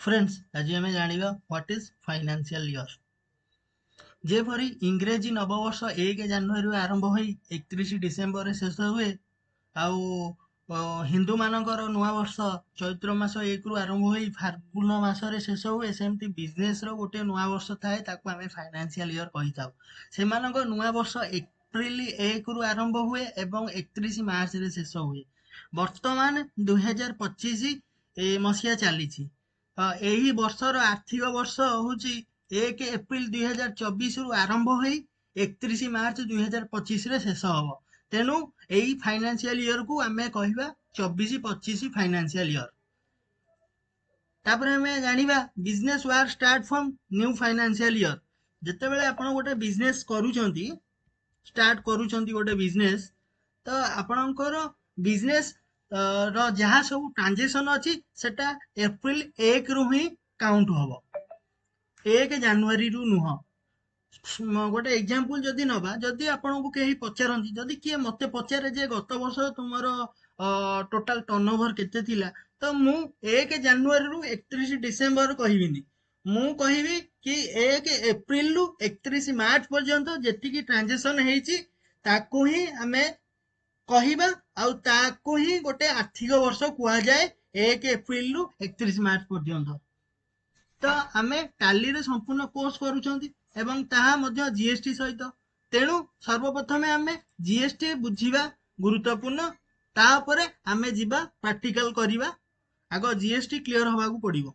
Friends, ଆଜି ଆମେ ଜାଣିବା what is financial year. ଯେପରି ଇଂରେଜୀ ନବବର୍ଷ 1 ଜାନୁଆରୀରୁ ଆରମ୍ଭ ହୋଇ 31 ଡିସେମ୍ବରରେ ଶେଷ ହୁଏ, ଆଉ ହିନ୍ଦୁମାନଙ୍କର ନୂଆବର୍ଷ ଚୈତ୍ର ମାସ 1ରୁ ଆରମ୍ଭ ହୋଇ ଫାଲ୍ଗୁନ ମାସରେ ଶେଷ ହୁଏ, ସେମିତି ବିଜନେସ୍ର ଗୋଟେ ନୂଆବର୍ଷ ଥାଏ, ତାକୁ ଆମେ ଫାଇନାନ୍ସିଆଲ ଇୟର କହିଥାଉ। ସେମାନଙ୍କ ନୂଆବର୍ଷ ଏପ୍ରିଲ 1ରୁ ଆରମ୍ଭ ହୁଏ ଏବଂ 31 ମାର୍ଚ୍ଚରେ ଶେଷ ହୁଏ। ବର୍ତ୍ତମାନ 2025 ମସିହା ଚାଲିଛି। ଏହି ବର୍ଷର ଆର୍ଥିକ ବର୍ଷ ହେଉଛି 1 ଏପ୍ରିଲ 2024ରୁ ଆରମ୍ଭ ହୋଇ 31 ମାର୍ଚ୍ଚ 2025ରେ ଶେଷ ହେବ। ତେଣୁ ଏଇ ଫାଇନାନ୍ସିଆଲ ଇୟରକୁ ଆମେ କହିବା 24-25 ଫାଇନାନ୍ସିଆଲ ଇୟର। ତାପରେ ଆମେ ଜାଣିବା business work start from new financial year. ଯେତେବେଳେ ଆପଣ ଗୋଟେ ବିଜନେସ୍ କରୁଛନ୍ତି, ଷ୍ଟାର୍ଟ କରୁଛନ୍ତି ଗୋଟେ ବିଜନେସ୍, ତ ଆପଣଙ୍କର ବିଜନେସ୍ ର ଯାହା ସବୁ ଟ୍ରାଞ୍ଜାକ୍ସନ୍ ଅଛି ସେଟା ଏପ୍ରିଲ 1ରୁ ହିଁ କାଉଣ୍ଟ ହବ, 1 ଜାନୁଆରୀରୁ ନୁହଁ। ଗୋଟେ ଏକ୍ଜାମ୍ପଲ ଯଦି ନବା, ଯଦି ଆପଣଙ୍କୁ କେହି ପଚାରନ୍ତି, ଯଦି କିଏ ମୋତେ ପଚାରେ ଯେ ଗତ ବର୍ଷ ତୁମର ଟୋଟାଲ ଟର୍ନ ଓଭର କେତେ ଥିଲା, ତ ମୁଁ 1 ଜାନୁଆରୀରୁ 31 ଡିସେମ୍ବର କହିବିନି। ମୁଁ କହିବି କି 1 ଏପ୍ରିଲରୁ 31 ମାର୍ଚ୍ଚ ପର୍ଯ୍ୟନ୍ତ ଯେତିକି ଟ୍ରାଞ୍ଜାକ୍ସନ୍ ହେଇଛି ତାକୁ ହିଁ ଆମେ କହିବା, ଆଉ ତାକୁ ହିଁ ଗୋଟେ ଆର୍ଥିକ ବର୍ଷ କୁହାଯାଏ, 1 ଏପ୍ରିଲରୁ 31 ମାର୍ଚ୍ଚ ପର୍ଯ୍ୟନ୍ତ। ତ ଆମେ ଟାଲିରେ ସମ୍ପୂର୍ଣ୍ଣ କୋର୍ସ କରୁଛନ୍ତି ଏବଂ ତାହା ମଧ୍ୟ ଜିଏସଟି ସହିତ। ତେଣୁ ସର୍ବପ୍ରଥମେ ଆମେ ଜିଏସଟି ବୁଝିବା ଗୁରୁତ୍ୱପୂର୍ଣ୍ଣ, ତାପରେ ଆମେ ଯିବା ପ୍ରାକ୍ଟିକାଲ କରିବା। ଆଗ ଜିଏସଟି କ୍ଲିୟର ହବାକୁ ପଡିବ।